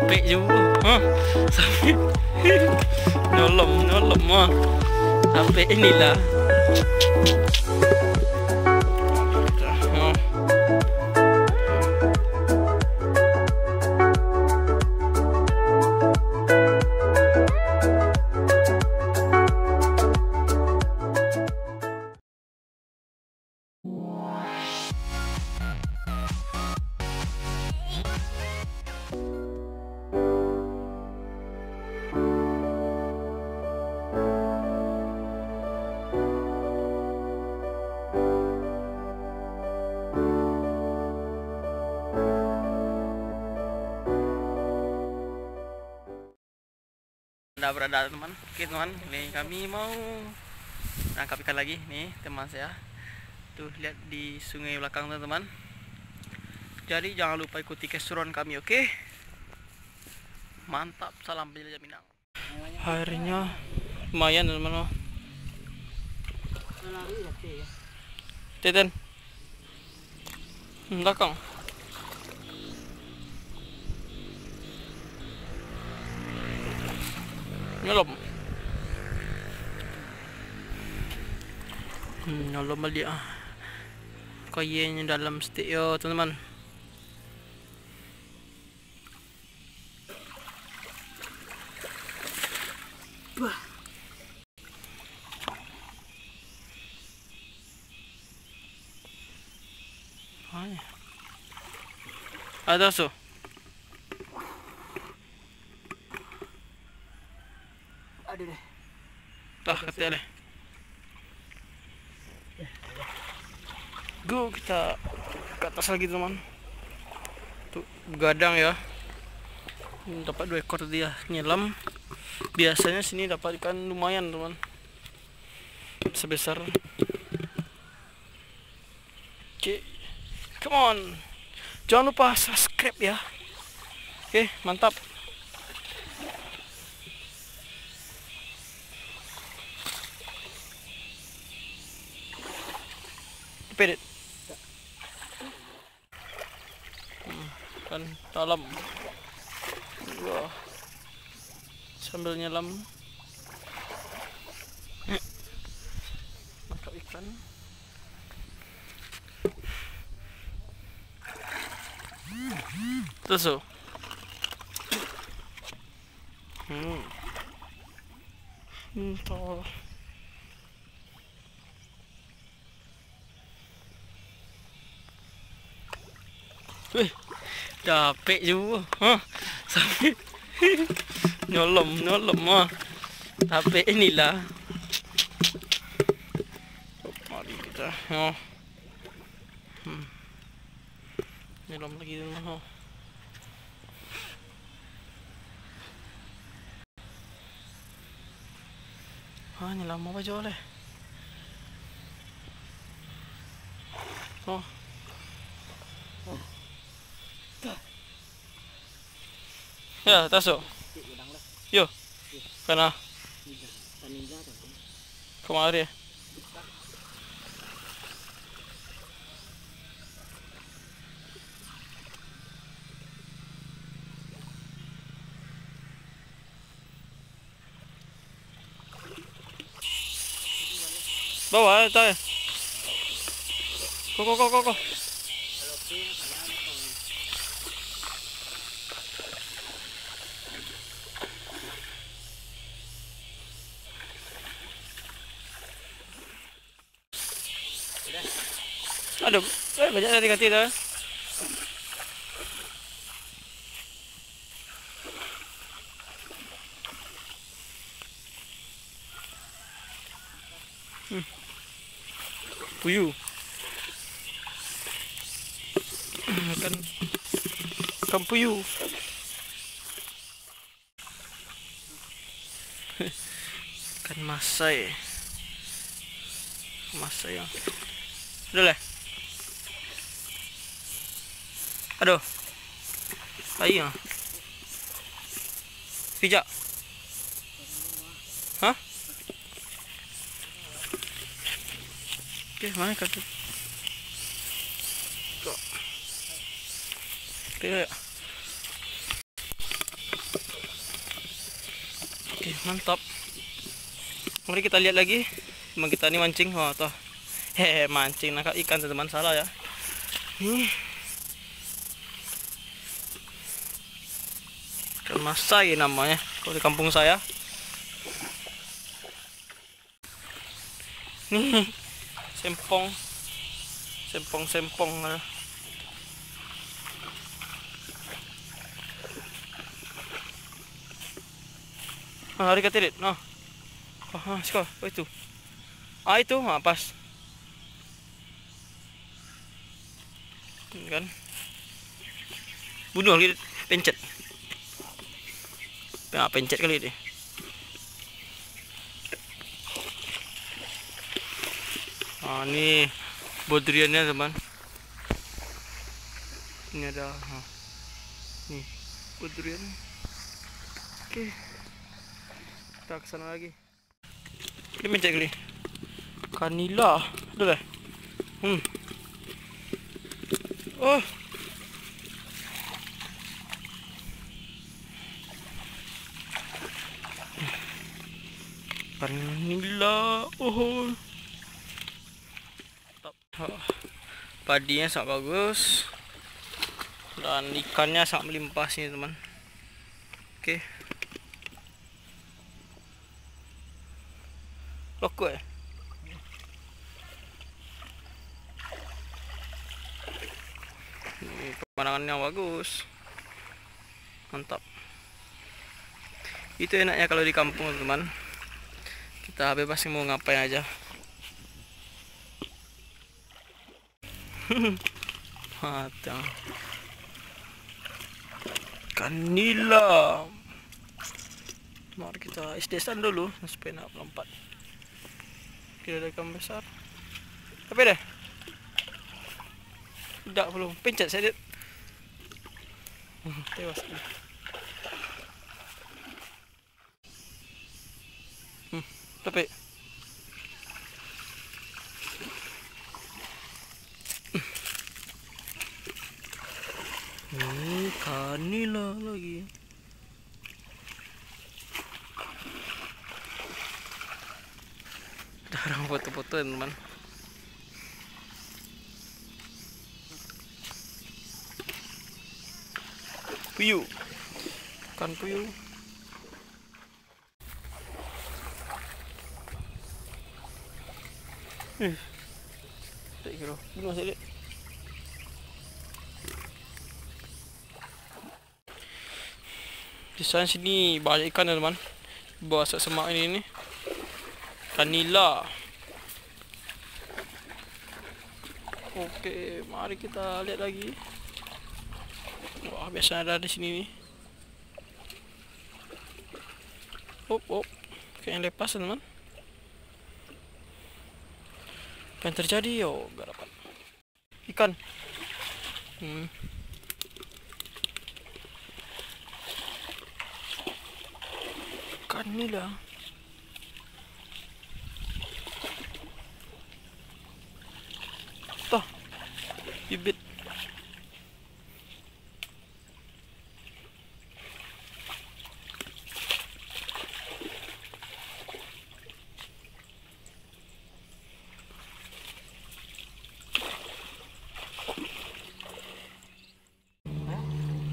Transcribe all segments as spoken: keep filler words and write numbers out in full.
Pek juo. Hah? Sampai nyolom, nyolom, ah. Sampai inilah. Hah? Dah berada, teman. Oke, teman, ini kami mau nangkap ikan lagi. Nih, teman saya. Tuh, lihat di sungai belakang tuh, teman. Jadi, jangan lupa ikuti keseruan kami, oke? Mantap, salam penjelajah Minang. Airnya lumayan, teman. Teten. Hmm, belakang. Nyolom. Hmm, nyolom baliak ah. Kayaknya dalam stik yo, teman-teman. Wah. Apo nyo? Ado so. Aduh deh. Tah, katik deh. Go, kita ke atas lagi, teman. Tuh, begadang ya. Hmm, dapat dua ekor dia nyelam. Biasanya sini dapat ikan lumayan, teman. Sebesar. Oke. Come on. Jangan lupa subscribe ya. Oke, mantap. Pedit. Hmm, kan dalam. Wah. Sambil nyelam. Nangkap ikan. Terus tu. Hmm. Hmm, tolong. Weh, dapek juo. Ha, sampai nyolom, nyolom, ha. Dapek inilah. Mari kita, ha. Hmm. Nyolom lagi tu, ha. Ha, nyo lamo bajo leh. Oh. Ya, taso. Yo. Kana. Kamari. Bawa, eh, tarik. Ko, ko, ko, ko, ko. Aduh, eh, banyak tadi kati tu, eh. Hmm. Puyu. Makan ikan puyu. Ikan masai. Masai yang. Aduh lah. Aduh. Ayo. Pijak. Hah? Oke, mana kaki? Kok. Oke, ya. Mantap. Mari kita lihat lagi. Teman kita ni mancing. Wah, tuh. Hehe, mancing nangkap ikan, teman-teman. Salah ya. Nih. Ikan masai namanya kalau di kampung saya. Nih, sempong. Sempong-sempong. Nah, lari ka tirik. Nah. Oh, ah, siko. Oh, itu. Ah, itu. Ah, pas. Kan. Bunuh lagi, pencet. Nah, pencet kali dia. Ah, ni bodriannya, teman. Ini ada, ha. Nih, bodrian. Oke. Kita ke sana lagi. Ini mencet kali. Kanila. Ada lah. Hmm. Oh. Kanila. Oh. Mantap. Padinya sangat bagus. Dan ikannya sangat melimpah sini, teman. Oke. Lokok, eh. Ini pemandangan yang bagus. Mantap. Itu enaknya kalau di kampung, teman. Kita bebas mau ngapain aja. Matang. Kanila. Mari kita S D S-an dulu supaya nak melompat. Kita ada ikan besar. Tapi deh. Tidak, belum. Pencet saya, Dit. Tewas. Hmm, tapi. Ini kanila lagi. Jarang foto-foto, teman. Puyuh. Ikan puyuh. Eh. Tak kira. Bunuh saja, Dek. Di sana sini banyak ikan, teman. Bawah semak ini nih. Kanila. Oke, mari kita lihat lagi. Wah, biasanya ada di sini nih. Op, op. Kayak yang lepas, teman. Apa yang terjadi? Oh, gak dapat. Ikan. Hmm. Ikan ni lah. Toh. Bibit.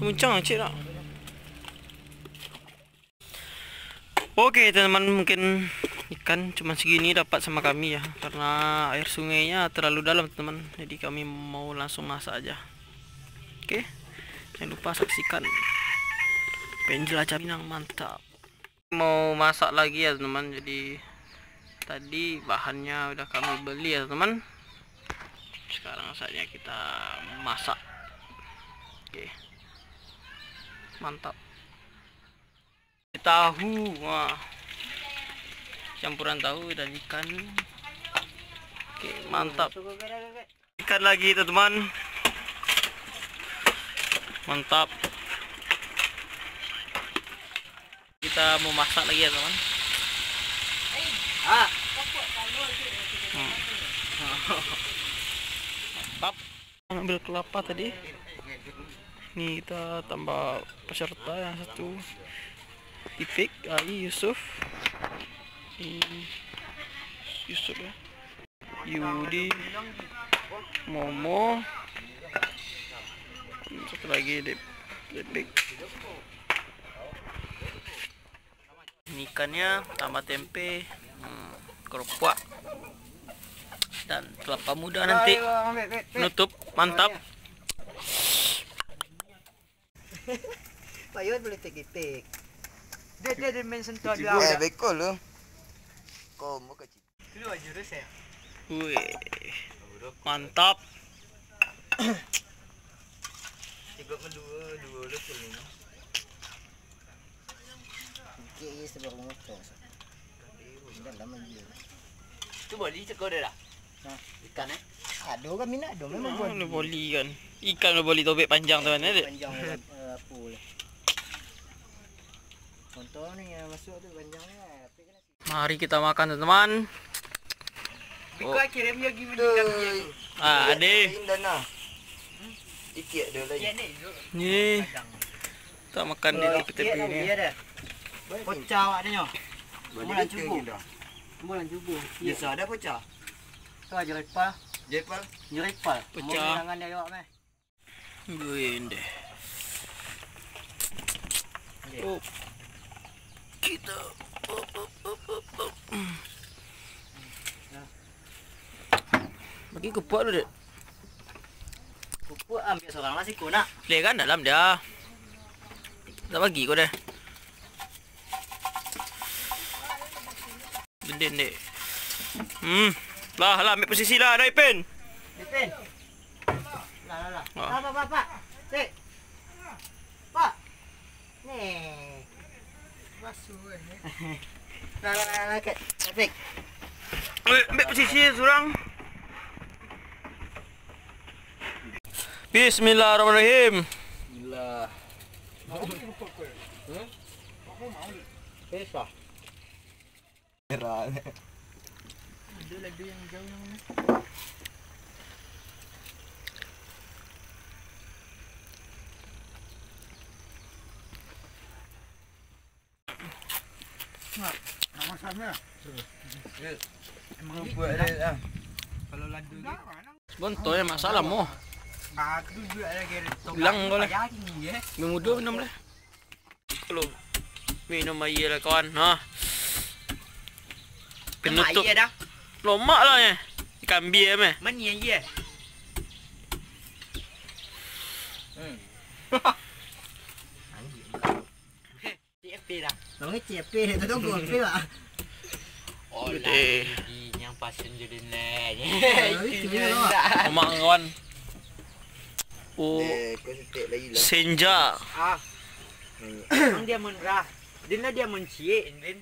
Muncang cik nak. Oke, teman-teman, mungkin ikan cuma segini dapat sama kami ya, karena air sungainya terlalu dalam, teman. Jadi kami mau langsung masak aja. Oke, jangan lupa saksikan penjelajah Minang mantap. Mau masak lagi ya, teman. Jadi tadi bahannya udah kami beli ya, teman. Sekarang saatnya kita masak. Oke. Mantap. Tahu, wah. Campuran tahu dan ikan. Oke, mantap. Ikan lagi, teman-teman. Mantap. Kita mau masak lagi ya, teman. Ah. Hmm. Mantap. Ambil kelapa tadi. Ini kita tambah peserta yang satu. Ipik, Ai, Yusuf. Hmm, Yusuf, ya. Yudi, Momo. Hmm, satu lagi, Dep-, Depik. Ini ikannya, tambah tempe, hmm, keropok, dan kelapa muda nanti. Nutup, mantap. Payo politik itik. Dia, dia, dia main sentuh dia. Eh, beko lu. Kau mau kecil. Wih, mantap. Tiga mendua, dua lu kuning. Oke, iya, sebab motor. Dalam aja. Tu boli ceko dia dah. Nah. Ikan, eh? Ado kami nak ado, memang boli. Boli kan. Ikan boli tobek panjang tu kan, ada? Panjang, eh, apa lah. Contoh ni yang masuk tu panjang ni, tapi kan Mari kita makan, teman-teman. Biko akhirnya dia pergi meninggal dia tu. Ah, ade. Indah nah. Ikiak dia lagi. Ikiak ni, Zul. Ni. Kadang. Tak makan di tepi-tepi ni. Dia dah. Pocah awak dia nyo. Bulan cubu. Bulan cubu. Biasa ada pocah. Tu aja repal. Jepal. Jerepal. Pecah. Jangan dia awak meh. Gue deh. Oh. Kita. Bagi kupuak lu, Dek. Kupuak ambil seorang lah siku nak. Leh kan dalam dia. Tak bagi kau deh. Gede, Dek. Hmm. Lah, lah, ambil posisi lah, dah, Ipin. Ipin. Lah, lah, lah. Ah. Pak, pak, pak, pak. Cek. Pak. Nih. Masuk, eh. Lah, lah, lah, lah, Kak. Taufik. Eh, ambil posisi surang. Bismillahirrahmanirrahim. Bismillah. Hah? Pesa. Merah. Ada lagi yang jauh yang mana? Nak, nak masak ni lah. Emang lupa ada lah. Kalau ladu ni. Bonto ya masalah mo. Ladu juga lagi ada. Hilang kau lah. Payah ni, eh. Minum dulu, minum lah. Kalau minum aia lah, kawan. Ha. Penutup. Aia dah. Lomak lah, eh. Ikan bia, meh. Mani aia. Hmm. C F P dah. Tolong C F P, tolong C F P, Pak. Oh, lah, di yang pasien jadi nanya. Itu dia, Pak. Lomak, kawan. Oh. Eh, kau setek lagi lah. Senja. Ah. Hmm. Emang dia mun rah. Dia lah dia mun ciek, Indrin.